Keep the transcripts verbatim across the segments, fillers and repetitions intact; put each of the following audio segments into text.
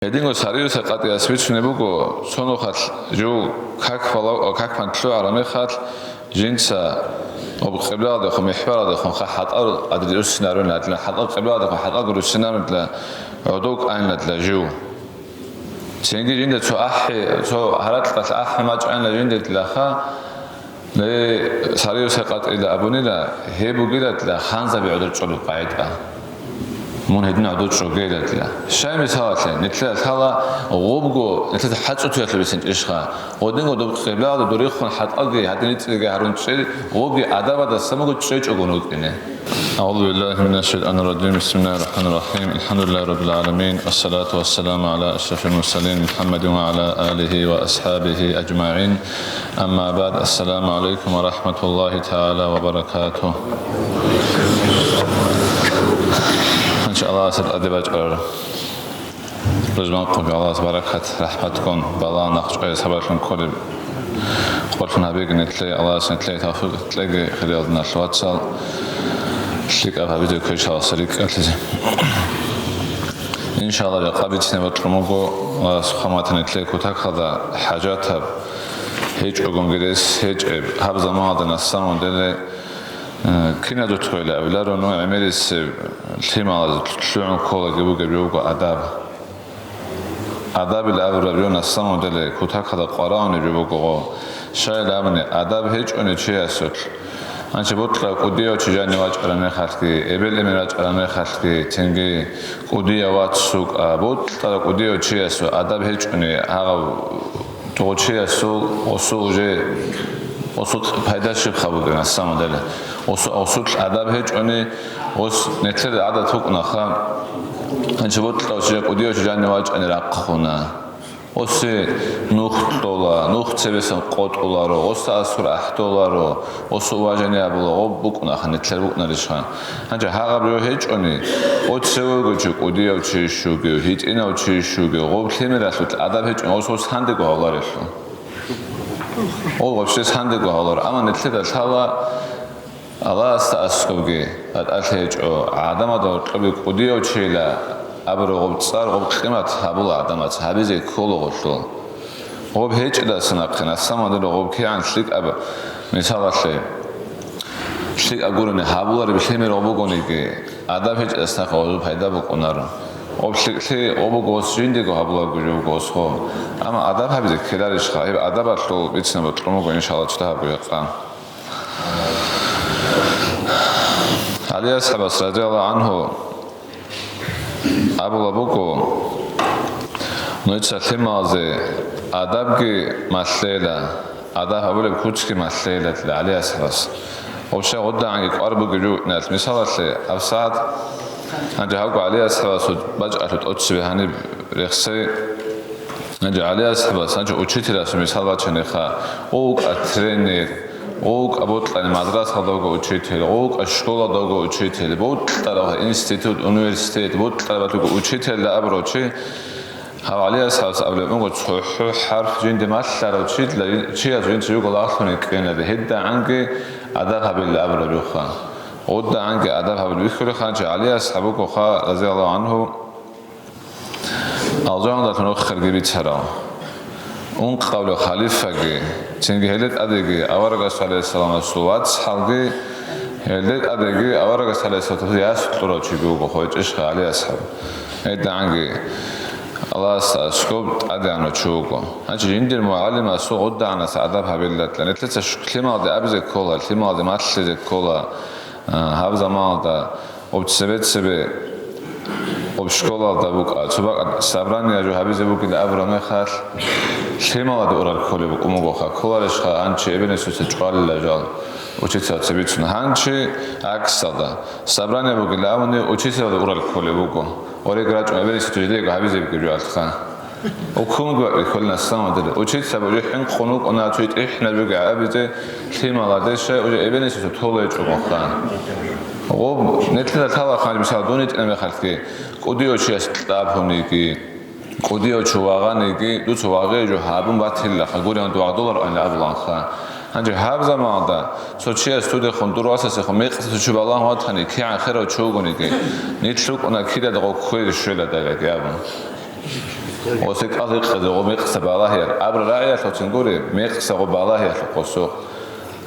Гьединго Сариюса къатӀияс бицунеб буго, цо нухалъ жив как балав-, какман лъугӀараб мехалъ, жинца гьоб къиблагьадехун, михӀбарадехун ха хӀатӀал гӀадриуссинарунила, хӀатӀал къиблагьадехун хӀатӀал гуруссинарунила, гӀодов кӀайнила жив. Цинги жинда цо ахӀи, цо гьаракьалъ ахӀи мачӀайнила жиндилаха, Ле, Сариюса къатӀила абунила, гьеб бугилатла ханзаби гӀодор чӀолеб къагӀида. Мун гьедин гӀодор чӀогейилатла. Щай мисалалъе, нилъеда лъала гъобго, нилъеда хӀацӀцӀутиялъуб бицинчӀищха? Гъодинго доб къиблагьалда дурихъун хӀатӀалги гьадин рицӀцӀиги гьарун чӀей, гъобги адабадаса муго чӀечӀого вукӀине. أعوذ بالله من الشيطان الرجيم. بسم الله الرحمن الرحيم. الحمد لله رب العالمين. الصلاة والسلام على أشرف المرسلين محمد وعلى آله وأصحابه أجمعين. أما بعد. السلام عليكم ورحمة الله تعالى وبركاته. إن شاء الله, أسد أدب أجرر. Рузман къуби Аллагьас баракат, рахӀмат ккун, балагьун, нахъчӀвай сабаблъун кколеб къолъун гьабеги нилъее, Аллагьас нилъее тавфикъ кьеги, хириял диналъул вацал, лъикӀаб гьабизе кквечаласа рикӀкӀалъизе. Иншаллагь, жакъа бицине бокьун буго, Аллагьас хъаматани нилъее кутакалда хӀажатаб гьечӀогонги рес гьечӀеб, гьаб заманалда на самом деле, э, киназухъе абиларо, ну, гӀемерисеб лъималаз лъугӀун кколаги бугеб жо буго адаб. Адабил абураб жо на самом деле кутакалда къваригӀунеб жо буго. Щайилан абуни, адаб гьечӀони чиясулъ, гьанчи бокьа кӀудияв чи жанив вачӀараб мехалъги, эбел-эмен рачӀараб мехалъги, цинги кӀудияв вац вукӀа, бокьарав кӀудияв чиясул адаб гьечӀони, гьагъав гъов чиясул, гъосул уже, гъосул пайда щибха бугеб на самом деле? Гъосу-, гъосулъ адаб гьечӀони, гъос нилъер гӀадат букӀунаха, гьанчи бокьав чи, кӀудияв чи жанив вачӀани рахъуна. Гъосе нух кьола, нух цебесан къотӀуларо, гъоса асур ахӀдоларо, гъосул уважение абула, гъоб букӀунаха, нилъер букӀунарищха? Гьанчи гьагъаб жо гьечӀони, гъо цевего чи, кӀудияв чи щугев, гьитӀинав чи щугев, гъоб лъимералъулъ адаб гьечӀони, гъос гъос гьандего гьавларелъул. Гъо вообще гьандего гьавлар. Амма нилъеда лъала Аллагьасда аскӀобги батӀалъи гьечӀо, гӀадамазда гьоркьобги кӀудияв чийила абураб гъоб цӀар, гъоб къимат гьабула гӀадамаз, гьабизе ккола гъолъул. Гъоб гьечӀелдаса нахъе, на самом деле, гъоб кигӀан лъикӀаб, мисалалъе, лъикӀаб гурони гьабулареб лъимер гъоб бугониги, адаб гьечӀелдаса нахъе гъозул пайда букӀунаро. Гъоб лъикӀлъи гъоб буго гъос жиндиего гьабуларго жо буго гъосго. Амма адаб гьабизе ккеларищха? Гьеб адабалъул бицине бокьун буго, иншаллагь, чӀужугӀаго жакъа. ГӀали асхӀабас, радияллагьу гӀангьу, абула буго, нуца лъималазе адабги малъела, адаб гьабулеб куцги малъела, ГӀали асхӀабас. Вообще гъодагӀанги кӀвар бугеб жо вукӀиналъ, мисалалъе, гьабсагӀат гьанже гьабго ГӀали асхӀабасул бачӀалъу тӀоцебе гьаниб рехсей. Гьанже ГӀали асхӀабас, гьанже учителасул мисал бачаниха, гъов вукӀа тренер, гъов вукӀа бокьани мадрасалда вуго учитель, гъов вукӀа школалда вуго учитель, бокьарав институт, университет, бокьараб батуго учительда абурав чи, гьав ГӀали асхӀабас абулеб буго, цохӀо хӀарф жинде малъарав чияс жинца жуго лагълъун ккенаде, гьедагӀанги адаб гьабила абураб юха. ГъодагӀанги адаб гьабулеб бихьулехъанчи ГӀали асхӀаб вугоха, разияллагьу гӀангьу, Алжаналдалъун рохелги бицарав, ункъавлев халифаги, цинги гьелде тӀадеги аварагас, гӀалайгьиссаламасул вацгӀалги, гьелде тӀадеги аварагас, гӀалайгьиссалату вассалам, яс кьурав чиги вуго, хойчӀищха ГӀали асхӀаб. ГьедагӀанги Аллагьасда аскӀоб тӀадегӀанав чи вуго. Гьанчи жиндир мугӀалимасул гъодагӀанас адаб гьабилалъа, нилъеца лъималазе абизе ккола, лъималазе малъизе ккола, а, гьаб заманалда Гъоб цебе-цебе гъоб школалда букӀа, цо бакӀ собрание жо гьабизе бугила абураб мехалъ, лъималаде урал кколеб букӀун бугоха, кколарищха, гьанчи эбел-инсуца чӀвалила жал, учительаца бицун. Гьанчи гӀаксалда, собрание бугила абуни, учительалде урал кколеб буго. Орег рачӀун эбел-инсуца жидеего гьабизе бугеб жо алха. Уккун гугӀи кколин, на самом деле. Учительзаби уже хӀинкъун вукӀуна, цо тӀихӀинабиги гьабизе, лъималаде щай уже эбел-инсуца толечӀогоха. Гъоб, нилъеда лъалаха, мисал, дун йитӀина мехалъги, кӀудияв чияс кьаб гьуниги, кӀудияв чи вагъаниги, дуца вагъияб жо гьабун батилаха, гуригьан дугӀа долароан абуланха. Гьанже гьаб заманалда цо чияс дудехун, дур васасехун, мекъса цо чи балагьун ватани, кигӀан херав чи вугониги, нилъ рукӀуна кидадаго кквей щвелада, яги абун. Гъосие кӀал гьикъизе гъо мекъса балагьиялъ, абра рагӀиялъуцин гури, мекъса гъо балагьиялъухъ гъосухъ.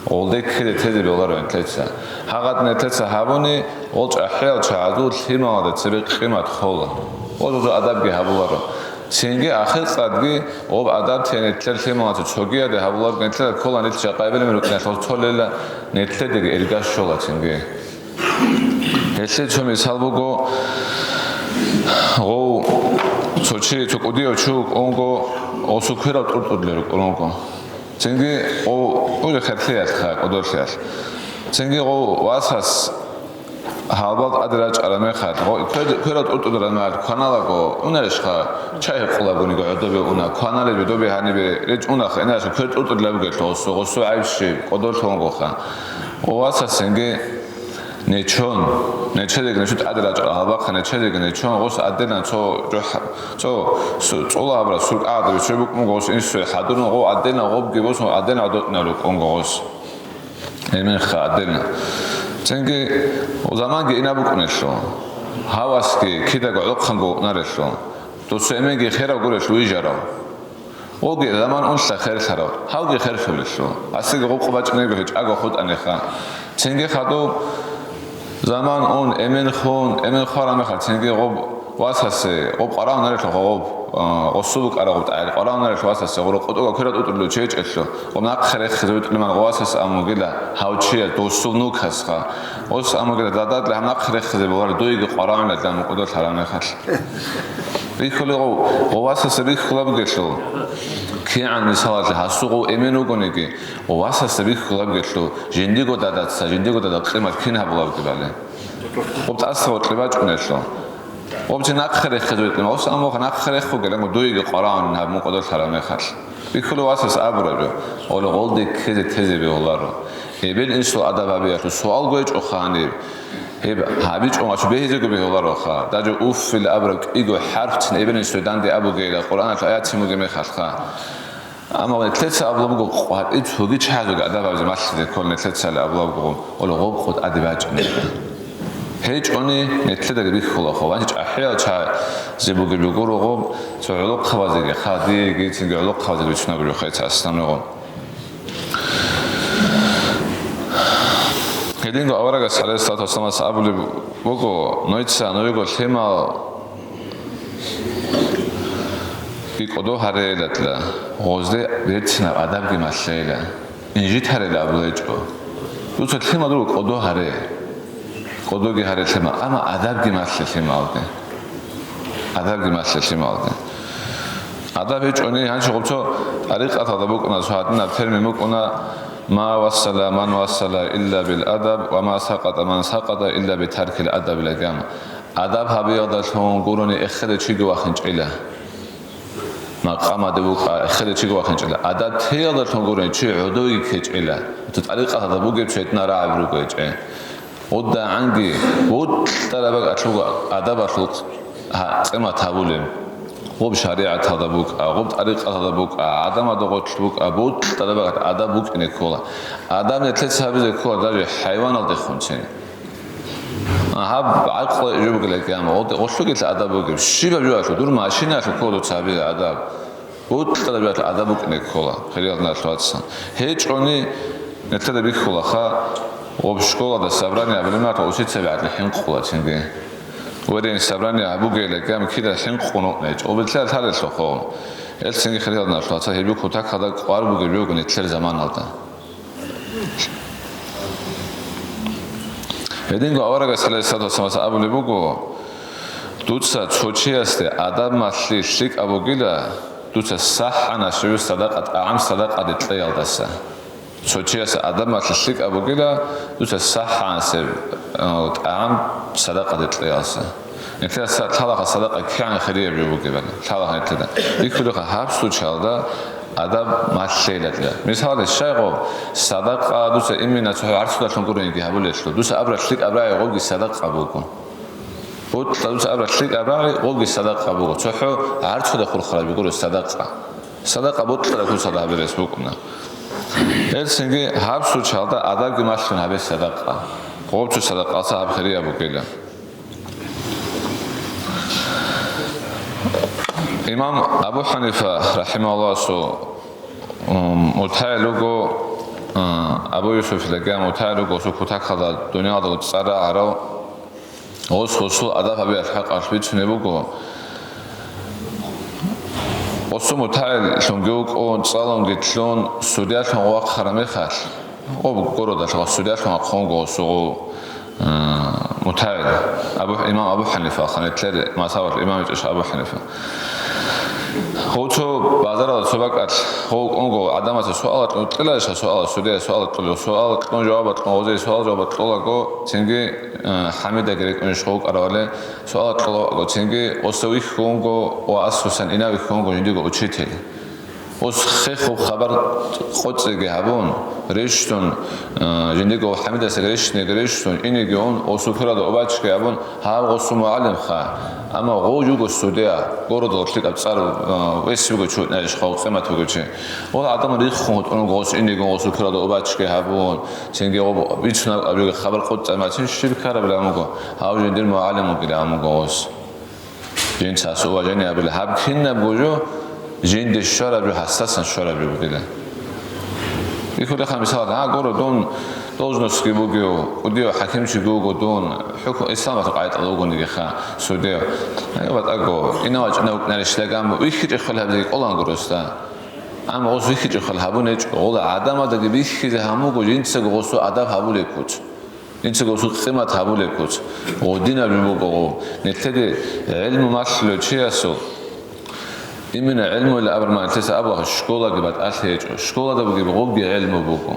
Гъолде ккезе тезе бегьуларо нилъеца. Гьагъад нилъеца гьабуни, гъол чӀахӀиял чагӀазул лъималазда цебе къимат хола. Гъозул адабги гьабуларо. Цинги ахиркъадги гъоб адаб тенетлъер лъималаца цогияде гьабуларго нилъеда ккола нилъ жакъа эбел-эмен рукӀиналъул цолела нилъедаги ирга щола цинги. Гьелъе цо мисал буго, гъов цо чи, цо кӀудияв чи вукӀунго, гъосул кверал тӀуртӀурлъи рукӀунго. Цинги гъов, ури херлъиялъха, кӀодолъиялъ. Цинги гъов васас гьалбал тӀаде рачӀараб мехалъ, гъо-, квер-, кверал тӀуртӀулараб мехалъ кваналаго, унарищха, чай гьекъулагониго гӀодобе уна, кваналеб добе гьанибе речӀунахъ, инарищха, квер тӀуртӀулеб бугелъул гъосу, гъосу гӀайиб щиб, кӀодолъунгоха. Гъов васас цинги нечон, нечедеги нечо тӀаде рачӀараб гьалбахъа нечедеги нечон, гъос аддена цо жо-, цо су-, цӀула гьабураб суркъа гӀадаб чӀей букӀунго гъос инсуе хӀадурун, гъов аддена гъобги босун, аддена гӀодотӀинал рукӀунго гъос. Гьебмехха аддена. Цинги заманги инаб букӀунелъул, гьавасги кидаго гӀолохъанго вукӀунарелъул, досу эменги херав гурелъул вижарав. Гъоги заман унлъа херлъарав, гьавги херлъулелъул. Асиги гъоб къо бачӀинего гьечӀаго хутӀанеха. Цинги хадуб заман ун, эмен хун, эмен хвараб мехалъ, цинги гъоб васасе, гъоб къваравнарелъул гъоб, а, гъосул букӀараб гъоб тӀагӀел къваравнарелъул васасе, гъуро къотӀуга кверал тӀутӀулев чи гьечӀелъул, гъоб нахъе рехизе витӀулеб ман гъов васас амугила, гьав чияс досул нукасха. Гъос амугила, дададли гьаб нахъе рехизе болар, дуеги къваравнила дам кӀодолъараб мехалъ. Бихьулев гъов, гъов васасе бихьула бугелъул. КигӀан мисалалъе гьасул гъов эмен вугониги, гъов васасе бихьула бугелъул, жиндиго дадаца, жиндиго дада къимат кин гьабула бугебали. Гъоб тӀаса гъоркье бачӀунелъул. Гъоб чи нахъе рехизе витӀун, гъос амуха нахъе рехугел, амма дуеги къваравун гьаб мун кӀодолъараб мехалъ. Бихьулев васас абураб жо, гъоле гъолде ккезе тезе бегьуларо. Эбел-инсул адаб гьабиялъул суал гойчӀо ханиб. Гьеб гьабичӀо гьачу бегьизего бегьулароха. Даже уффил абураб кӀиго хӀарпцин эбел-инсуе данде абугейила, Къуръаналъул аятцин бугеб мехалъха. Амма нилъеца абула буго, къватӀи цоги чагӀазулги адаб гьабизе малъизе ккола нилъецали абула буго, гъоле гъоб къо тӀаде бачӀинеб. ГьечӀони нилъедаги бихьулаха, ванчи чӀахӀиял чагӀазе бугеб бугуро гъоб, цо гӀолохъабазеги, ха, диеги, цинги гӀолохъабазеги бицунаб буго хеца асланугъун. Гьединго аварагас, гӀалайгьиссалату вассаламас, абулеб буго, нойца, нойго лъимал би кӀодо гьарейилатла, гъозде берцинаб адабги малъейила, инжитарила абулечӀо. Дуца лъимал руго кӀодо гьаре, кӀодоги гьаре лъимал, амма адабги малъе лъималде. Адабги малъе лъималде. Адаб гьечӀони, гьанже гъубцо тӀарикъаталда букӀуна, цо гьадинаб термин букӀуна, «Ма вассала ман вассала илла бил адаб, ва ма сакъата ман сакъата илла би таркил адаб», лагьана. Адаб гьабиялдалъун гурони эхеде чиги вахинчӀила. Макъамаде вукӀа, эхеде чиги вахинчӀила. Адаб теялдалъун гурони чи гӀодойги ккечӀила. ТӀарикъаталда бугеб цо гьединал рагӀаби руго гьечӀеб. ГъудагӀанги, бутӀараб бакӀалъуго адабалъул гьа-, къимат гьабулеб. Гъуб шаригӀаталда букӀа, гъуб тӀарикъаталда букӀа, гӀадамалда гъорлъ букӀа, бутӀараб бакӀалъ адаб букӀине ккола. Адаб нилъеца гьабизе ккола даже хӀайваналдехунцин. Гьаб гӀакълу жо бугила кьяма, гъолъ-, гъолъугелъа адаб бугеб. Щибаб жоялъул, дур машинаялъул ккола дуца гьабизе адаб. БутӀараб жоялъул адаб букӀине ккола, хириял диналъул вацал. ГьечӀони, нилъеда бихьулаха, гъоб школада собрание гьабулеб мехалъ, ва усица бегӀадли хӀинкъула цинги. Верен собрание гьабугейилан кьяма кида хӀинкъун вукӀинчӀо, ва бетӀер лъалелъухъ. Гьел цинги, хириял диналъул вацал, гьеб кутакалда кӀвар бугеб буго нилъер заманалда. Гьединго аварагас, гӀалайгьиссалату вассаламас, абулеб буго, дуца цо чиясде адаб малъи лъикӀаб бугила, дуца сахӀана щивив садакъа, тӀагӀам садакъаде кьеялдаса. Цо чиясде адаб малъи лъикӀаб бугила, дуца сахӀанасеб, э, тӀагӀам садакъаде кьеялдаса. Нилъеда са-, лъалаха садакъа кигӀан хирияб жо бугебали, лъалаха нилъеда. Бихьулаха гьаб случаялда адаб малъейилан. Мисалалъе, щайгъо, садакъа дуца имина цохӀо гӀарцудалъун гуренги гьабулелъул, дуца абураб лъикӀаб рагӀи гъоги садакъа буго. БутӀа дуца абураб лъикӀаб рагӀи гъоги садакъа буго. ЦохӀо гӀарцуда хурхараб гуро садакъа. Садакъа бутӀараб куцалда гьабирес букӀуна. Гьелцинги гьаб случаялда адабги малъун гьабе садакъа. Гъоб цо садакъалъа гьаб хирияб бугила. Имам Абу Ханифа, рахимагьуллагьасул, м, мутагӀил вуго, а, Абу Юсуфилаги мутагӀил вуго, гъосул кутакалда дуниялалда цӀар рагӀарав, гъос гъосул адаб гьабиялъул хӀакъалъулъ бицунеб буго. Гъосул мутагӀиллъунги вукӀун, цӀалунги лъун, судиялъун вахъараб мехалъ, гъоб городалъ ва судиялъун вахъун гъосул, а, мутагӀил, Абу, имам Абу Ханифа, ханетлъер мазгьабалъ имам ичӀищ Абу Ханифа. Гъов цо базаралда цо бакӀалъ, гъов вукӀунго гӀадамаца суал кьун, кьела иш суал, судия суал кьолев, суал кьун, жаваб кьун, гъозие суал-жаваб кьолаго, цинги, а, хӀамидаги рекӀунищ гъов вукӀаравали, суал кьолаго, цинги гъосда вихьунго ва асусан инав вихьунго жиндиго учитель. Гъос хехго хабар къоцӀиги гьабун, рещтӀун, а, жиндиго хӀамидасаги рещтӀинеги рещтӀун, инеги ун, гъосул квералда убачги гьабун, гьав гъосул мугӀалимха. Амма гъов жуго судия, городалъ лъикӀаб цӀар, а, вес вуго чи, гьанже гъов къимат вуго чи. Гъол гӀадамал риххун гьутӀун гъос инеги ун, гъосул квералда убачги гьабун, цинги гъоб бицунеб абиги хабар къоцӀа, мацин щиб ккарабилан буго, гьав жиндир мугӀалим вугилан буго гъос. Жинца гьас уважение гьабила. Гьаб кинабго жо жинде щвараб жо, гьасдасан щвараб жо бугила. Бихьулеха, мисал, гьа, гуро, дун должностьги бугев, кӀудияв хӀакимчиги вуго дун, хӀукму-, исламалъул къагӀидалда вугониги ха, судияв. Гье, ватӀаго, инав вачӀунев вукӀунарищ лагамбу, вихьичӀеб хӀал гьабизе кӀолан гуро гъосда. Амма гъос вихьичӀеб хӀал гьабун гьечӀо, гъола гӀадамаздаги бихьизе гьамуго жинцаго гъосул адаб гьабулеб куц. Инца гъосул къимат гьабулеб куц. Гъодинаб жо буго гъов. Нилъеде гӀилму малъулев чиясул, именно гӀилмуялъ абураб мехалъ нилъеца абула, школаги батӀалъи гьечӀо. Школада бугеб гъобги гӀилму буго.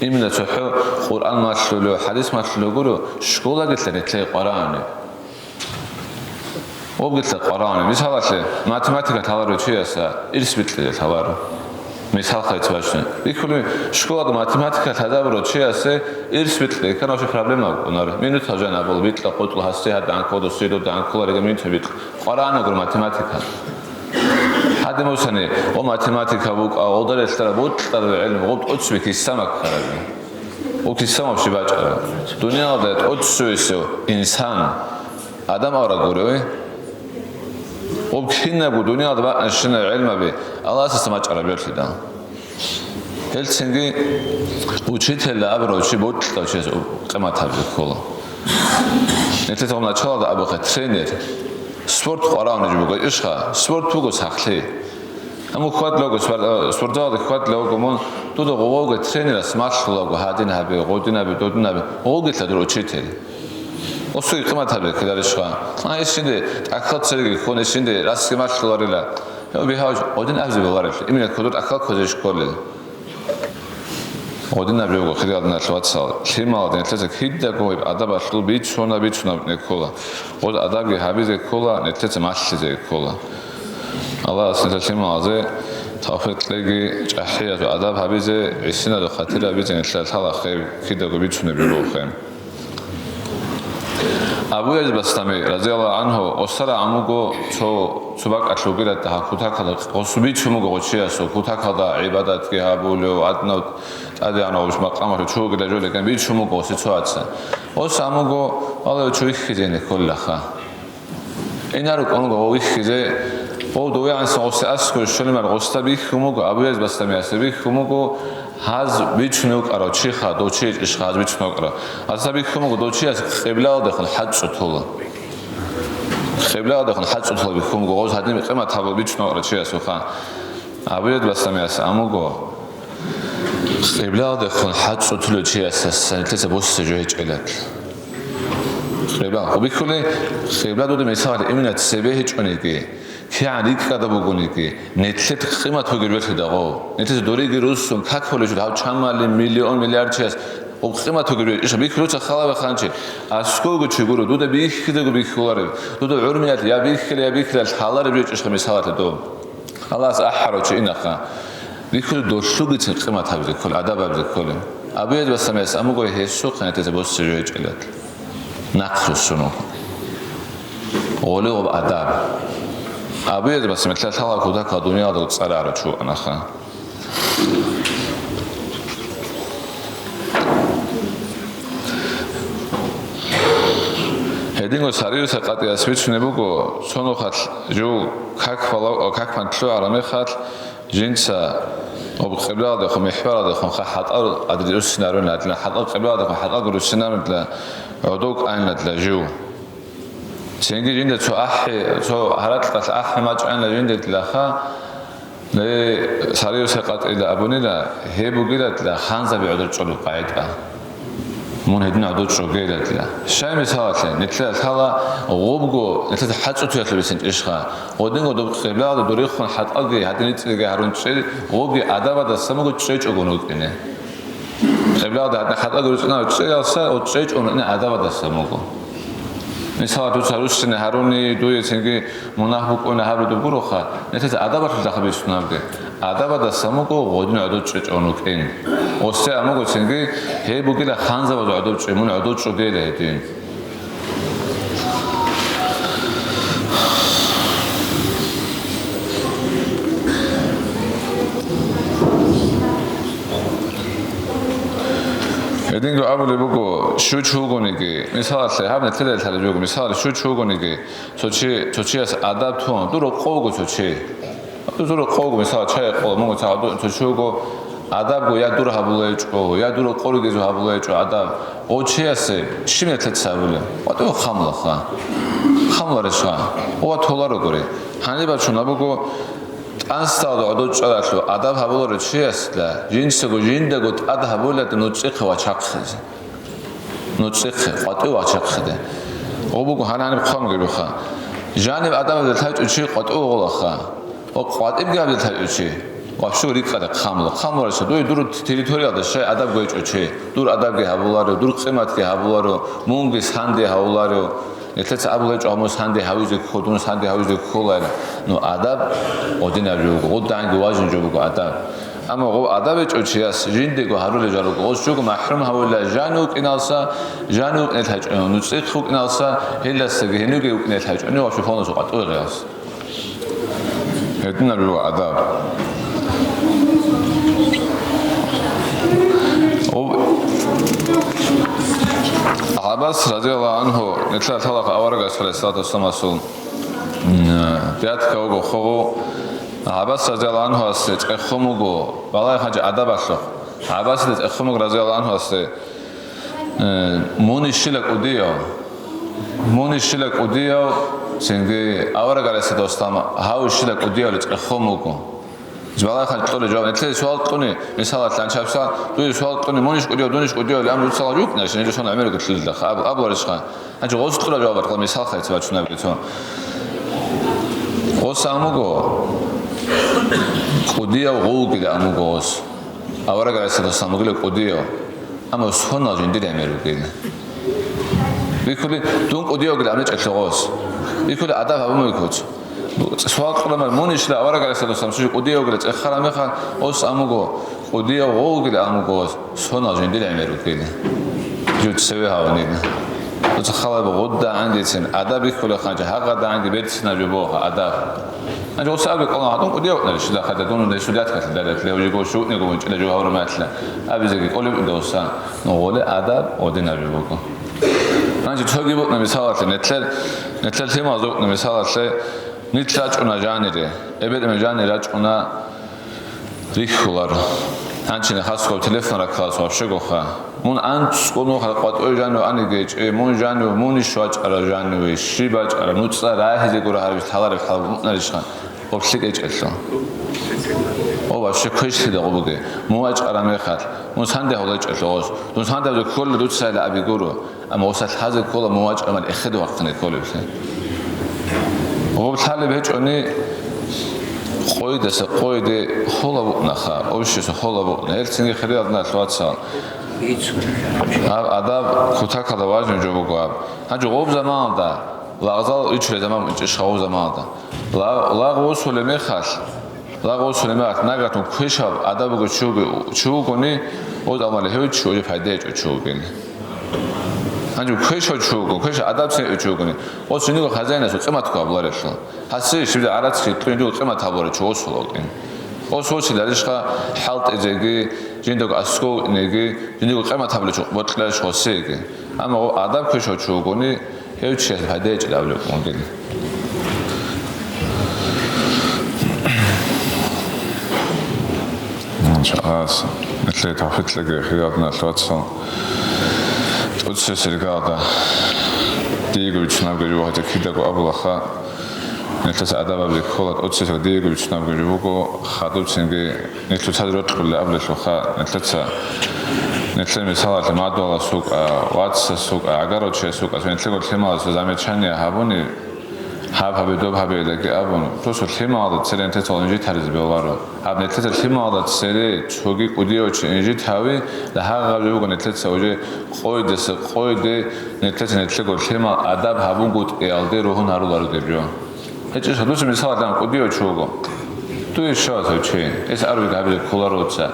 Именно цохӀо Къуръан малъулев, хӀадис малъулев гуро, школагилъа нилъее къваригӀунеб. Гъобгилъа къваригӀунеб. Мисалалъе, математика лъаларев чияса ирс бикьизе лъаларо. Мисал хъайцӀ бачни. Бихьулеб, школада математика лъазабурав чиясе ирс бикьизе ккани вообще проблема букӀунаро. Минут гьажан абула, бикьа, къотӀла, гьасде гьадин кодо, сидо дагьан кколарига минут бикьа. КъваригӀуна гуро математика. Гьадин босани, о, математика букӀа, гъода релълъараб бокьараб гӀелму, гъоб тӀоцебе кисамак ккараби. О, кисамаб щиб бачӀараб. Дуниялда тӀоцевесев инсан, Адам авараг гурев. Гъоб кинабго дуниялда бакӀанщинаб гӀелмаби Аллагьасдаса бачӀараб йолъидал. Гьелцинги учитель абурав чи бокьарав чияс къимат гьабизе ккола. Нилъеца гъоб началалда абухъе тренер. Спорт къваригӀунеб жо буго ишха, спорт буго сахлъи. Амма хьвадлаго спор-, спортзалалда хьвадлаго мун, дуда гъовалго тренерас малъулаго, гьадин гьабе, гъодин гьабе, додин гьабе, гъолгилъа дур учитель. Осуги къимат гьабе ккеларищха? А, ишинде тӀахьал цереги хьун, ишинде расги малъуларила. Гьев бигьав гъодин абизе бегьуларелъул, имина кодор тӀахьал ккозе школил. Гъодинаб жо буго, хириял диналъул вацал, лъимал, нилъеца кидаго гьеб адабалъул бицуна-бицунаб ккола. Гъоз адабги гьабизе ккола, нилъеца малъизе ккола. Аллагьас нилъер лъималазе тавфикъ кьеги, чӀахӀиясул адаб гьабизе, гӀисиназул хатир гьабизе нилъер лъалахъе, кидаго бицунеб жо бугохъе. Абу Язид Бастами, разияллагьу гӀангьу, осарагӀан вуго цо, цо бакӀалъ вугила дагьа кутакалда, гъосу бицун буго гъочиясул, кутакалда гӀибадатги гьабулев, гьадинав тӀадегӀанав гъош макъамалъув чи вугила жо лекен бицун буго гъосе цо ваца. Гъос ан буго, валлагь, чи вихьизеян кколилаха. Инарукъун вуго гъов вихьизе, гъов довегӀансан гъосде аскӀове щолеб мехалъ гъосда бихьун буго, Абу Язид Бастамиясда бихьун буго, гьаз бицунев вукӀарав чиха, дов чи гьечӀищха гьаз бицунев вукӀарав. Гьазда бихьун буго, дов чияс къиблаялдехун хӀацӀцӀу тола. Къиблаялдехун хӀацӀцӀу тола бихьун буго, гъоз гьадин къимат гьабула бицунев вукӀарав чиясухъа. Абу Язид Бастамияс ан буго, къиблаялдехун хӀацӀцӀу толев чиясдасан нилъеца босе жо гьечӀилан. Къибла. Гъоб бихьулеб, къибла дуда мисал имина цебе гьечӀониги, кигӀан рикӀкӀада бугониги, нилъер къимат бугеб жо лъидагъо. Нилъеца дореги руссун, как гьолеб жо, гьав чамали миллион, миллиард чияс гъоб къимат бугеб жо. Иша бихьулев ца халаве ханчи. АскӀовго чи гуро, дуда бихьизего бихьуларев. Дуда гӀурмиялъ я бихьила, я бихьила лъалареб жо гьечӀищха мисалалъе доб. Аллагьас ахӀарав чи инаха. Бихьулеб долъугицин къимат гьабизе кколеб, адаб гьабизе кколеб. Абу Язид Бастамияс ан буго гьесухъе нилъеца босе жо гьечӀилан. Нахъ руссун вуго. Гъолеб гъоб адаб. Абу Язид Бастами лъа-, лъала кутакалда дуниялалда цӀар рагӀарав чи вукӀанаха. Динго сариуса къатӀияс бицунеб буго, цо нухалъ жив как бала-, как бан лъугӀараб мехалъ, жинца гьоб къиблаялдехун, михӀбаралдехун ха хӀатӀал гӀадин руссинарунадла, хӀатӀал къиблаялдехун хӀатӀалго руссинарунадла, гӀодов кӀайнадла жив. Цинги жинда цо ахӀи, цо гьаракьалъ ахӀи мачӀайна жиндедлаха, Ле, сариуса къатӀила абунила, гьеб бугилатла ханзаби гӀодор чӀолеб къагӀида. Мун гьедин гӀодор чӀогейилатла. Щай мисалалъе, нилъеда лъала гъубго, нилъеда хӀацӀцӀутиялъул рисинчӀищха, гъодинго доб къиблаялда дурихъун хӀатӀаги гьадин рицӀцӀиги гьарун чӀей, гъубги адабадаса муго чӀечӀогун вукӀине. Къиблаялда гьадин хӀатӀаги руцӀцӀинав чӀеялса, гъо чӀечӀогун вукӀине адабадаса муго. Мисалалъе, дуца руссине гьаруни, дуе цинги мунагь букӀуна гьаб рудуб гуроха, нилъеца адабалъулъаха бицунабги. Адабадаса муго гъодин гӀодов чӀечӀон вукӀин. Гъосде амуго цинги, гьеб бугила ханзабазул гӀодов чӀей, мун гӀодов чӀогейила гьедин. Гьединго абулеб буго, щуч вугониги, мисалалъе, гьаб нилъеда лъалеб буго, мисалалъе, щуч вугониги, цо чи, цо чияс адаб тун, дур рокъов вуго цо чи. Дур рокъов вуго, мисал, чай къола, муго ца гьадур цо чи вуго, адабго я дур гьабулайчӀо, я дур рокъов ругезул гьабулайчӀо адаб. Гъо чиясе щиб нилъеца гьабулеб? КъватӀив хъамлаха. Хъамларищха? Ва толарогури. Гьаниб бачун абуго, ТӀанцӀалда гӀодов чӀаралъув адаб гьабуларев чиясда, жинцаго жиндаго тӀад гьабуларда нуцӀихъе вачахъизе. НуцӀихъе, къватӀив вачахъиде. Гъо буго гьананиб хъван гуроха. Жанив адабазда лъачӀо чи къватӀив гъолаха. Ва къватӀибги абде лъачӀо чи. Вообще рикӀкӀада хъамла. Хъамларищха, дуе дур территориялда щай адаб гойчӀо чи. Дур адабги гьабуларо, дур къиматги гьабуларо, мунги санде гьавуларо. Нилъеца абулеб гьечӀо, гьаб мун санде гьавизе ккола, дун санде гьавизе кколайилан. Ну, адаб гъодинаб жо буго, гъодагӀанги важин жо буго адаб. Амма гъов адаб гьечӀев чияс жиндего гьарулел жо руго, гъос жого махӀрум гьавулел жан вукӀиналса, жан вукӀиналъ гьечӀо, нуцӀихъ вукӀиналса, гьелдасаги гьенивги вукӀиналъ гьечӀо, вообще полностью къватӀиве гъос. Гьединаб жо адаб. Гъаб-, ГӀаббас радияллагьу гӀангьу, нилъеда лъалаха аварагас, гӀалайгьиссалату вассаламасул, м, пятка вуго хогъу. ГӀаббас радияллагьу гӀангьуясе цӀехун вуго, балагье хъанчӀи адабалъухъ. ГӀаббасида цӀехун вуго радияллагьу гӀангьуясе, Э, мун ищила кӀудияв, мун ищила кӀудияв, цинги авараг гӀалайгьиссалату вассалам, гьав ищила кӀудияв цӀехун вуго. Балагье хъанчӀи кьола жаваб. Нилъее суал кьуни, мисалалъе, анчабса, дуе суал кьуни, мун иш кӀудияв, дун иш кӀудияв, амру цала жукӀна, шине жо сон гӀемерго лъилилаха, аб-, абуларищха. Гьанже гъос кьула жаваб, мисал хайца бачунабги цо. Гъос амуго, кӀудияв гъов вугила амуго гъос. Авараг гӀалайгьиссалату вассалам вугила кӀудияв, амма сонал жиндир гӀемер вугила. Бихьули, дун кӀудияв вугила абичӀелъул гъос. Бихьули, адаб гьабун вугоц. Суал кьуламар, мун ишла авараг гӀалайгьиссалату вассалам, цо жо кӀудияв вугила цӀеххараб мехалъ, гъос амуго, кӀудияв гъов вугила амуго гъос, сонал жиндир гӀемер вугила. Жо цеве гьаванила. Дуца халаб гъудда гӀандицин, адаб бихьула хъанчӀи, гьагъадагӀанги берцинаб жо буго адаб. Гьанже гъосда абе кӀолан гьадин кӀудияв вукӀнарищ, жила хададун десулят калъи даратлъи, гьавжи гоши вукӀнего ванчӀила жо гьавра малъа, абизеги кӀолеб гъоса, ну, гъоле адаб гъодинаб жо буго. Гьанже цоги букӀна мисалалъе, нилъер, нилъер лъималазда букӀна мисалалъе, нилъ рачӀуна жанире, эбел-эмен жани рачӀуна, рихьуларо. Гьанчи хасго телефон раккалас вообще гоха. Мун анцӀго нуха къватӀой жанив аниги гьечӀи, мун жанив, мунищ вачӀара жаниве, щиб вачӀара, нуцӀа рагьизе гуро гьарбищ талареб хӀал букӀунарищха, гъоблъи кӀечӀелъул. О, вообще квешлъида гъобуге, мун вачӀара мехалъ, мун санде гьолечӀелъул гъос, дун сандабзе кколел дуцайила аби гуро. Амма гъосда лъазе ккола мун вачӀамал эхеде вахъине кколеблъи. Гъоб лъалеб гьечӀони, къойдаса къойде хола букӀунаха, общество хола букӀуна. Гьелцинги хириял диналъул вацал. Гьаб адаб кутакалда важный жо буго гьаб. Гьанже гъоб заманалда, лагъзал ричулеб заман букӀинчӀищха гъоб заманалда. Ла-, лагъ восулеб мехалъ, Лагъ восулеб мехалъ, нагагь квешаб адаб бугев чи вуго-, чи вугони, гъоз амали гьев чи гъозе пайда гьечӀев чи вугин. Гьанже квешав чи вуго, квешаб адабцин гьечӀев чи вугони, гъос жиндирго хазяинасул къиматго гьабуларелъул. Гьасие щиб гӀарац хитӀун жиндирго къимат гьабуларев чи гъос вугин. Гъос восиларищха хӀалтӀизеги, жиндаго аскӀов вукӀинеги, жиндирго къимат гьабулев чи бокьарищ гъосиеги. Амма гъо-, адаб квешав чи вугони, Гьев чияс пайда гьечӀин абулеб бугин. Иншаллагь, нилъее тавфикъ кьеги, хириял диналъул вацал. ТӀоцебесеб иргаялда диего виччанабги жо гьадин кидаго абулаха, нилъеца адаб гьабизе ккола, тӀоцебесеб диего виччанабги жо буго, хадуб цинги нилъ цоцазда рокьулел абулелъулха, нилъеца, нилъер мисалалъе, мадугьалас вукӀа, вацас вукӀа, гӀагарав чияс вукӀа, нилъего лъималазе замечание гьабуни, гьаб гьабе, доб гьабе, илаги абун, просто лъималазда цере нилъеца инжит гьаризе бегьуларо. Гьаб нилъеца лъималазда цере цоги кӀудияв чи инжит гьави, гьагъаб жо буго нилъеца уже къойдаса къойде нилъеца нилъего лъимал адаб гьабунгутӀиялде ругьун гьаруларо гьеб жо. ГьечӀеб дуца мисалалъе кӀудияв чи вуго. Дуе щивас гьев чи, гьес арвиг гьабизе кколаро дуца.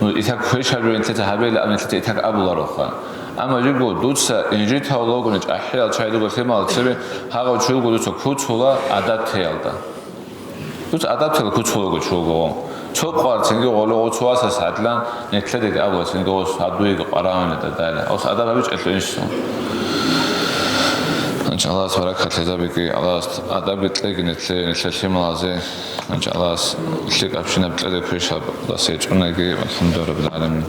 Ну, итак квешаб жо нилъеца гьабейилан абун нилъеца итак абулароха. Амма жибго дуца инжит гьавулаго, чӀахӀиял чагӀи руго лъималазда цебе, гьагъав чи вуго дуца куцула адаб теялда. Дуца адаб тела куцулаго чи вуго. Цо къварцинги гъоло цо васас гӀадлан, нилъедаги абула цинги гъос гьадуего къваравани дадали. Гъос адаб гьабичӀелъул инсул. Анча Аллагьас баракат лъезабиги, Аллагьас адабги кьеги нилъе, нилъер лъималазе. Анча Аллагьас лъикӀабщинаб кьеде квешаб дас гьечӀонаги, валхамдулиллагьи раббил гӀаламин.